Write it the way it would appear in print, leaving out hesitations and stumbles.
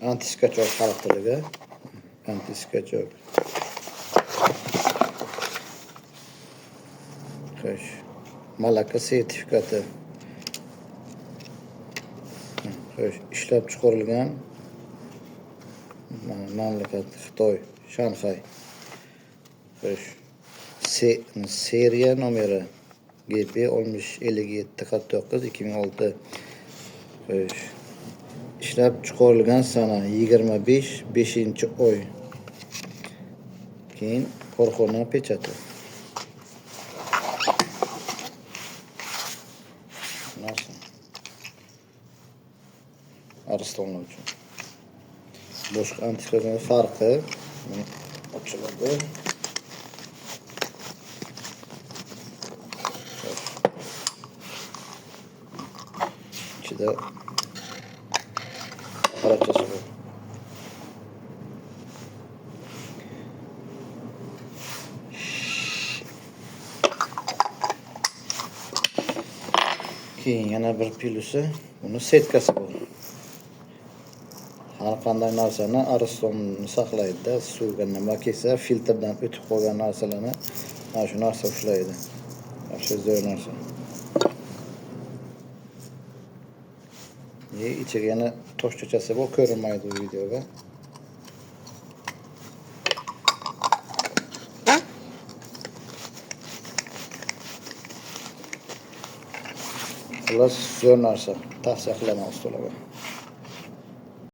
Antiskachok xalq tilida. Antiskachok. Xo'sh. Malaka sertifikati. Xo'sh, ishlab chiqarilgan mamlakat Xitoy, Shanxay. Xo'sh. Seriya nomeri GP 60 57 49 2006. Xo'sh. Ishlab chiqarilgan sana 25 5-oy. Keyin korxona pechati. Narsa. Arslonlar uchun. Boshqa antikadan farqi ochiladi. Ichida apparatchasi bor. Keyin yana bir plusi, uni setkasi bor. Har qanday narsani arslonni saqlaydi-da, suvga nima kelsa, filtrdan o'tib qolgan narsalarni mana shu narsa ushlaydi. Mana shu zo'r narsa. Ichiga yana toshchachasi bor, ko'rinmaydi bu videoda. Xullas, zo'r narsa. Tavsiya qilaman ustalarga.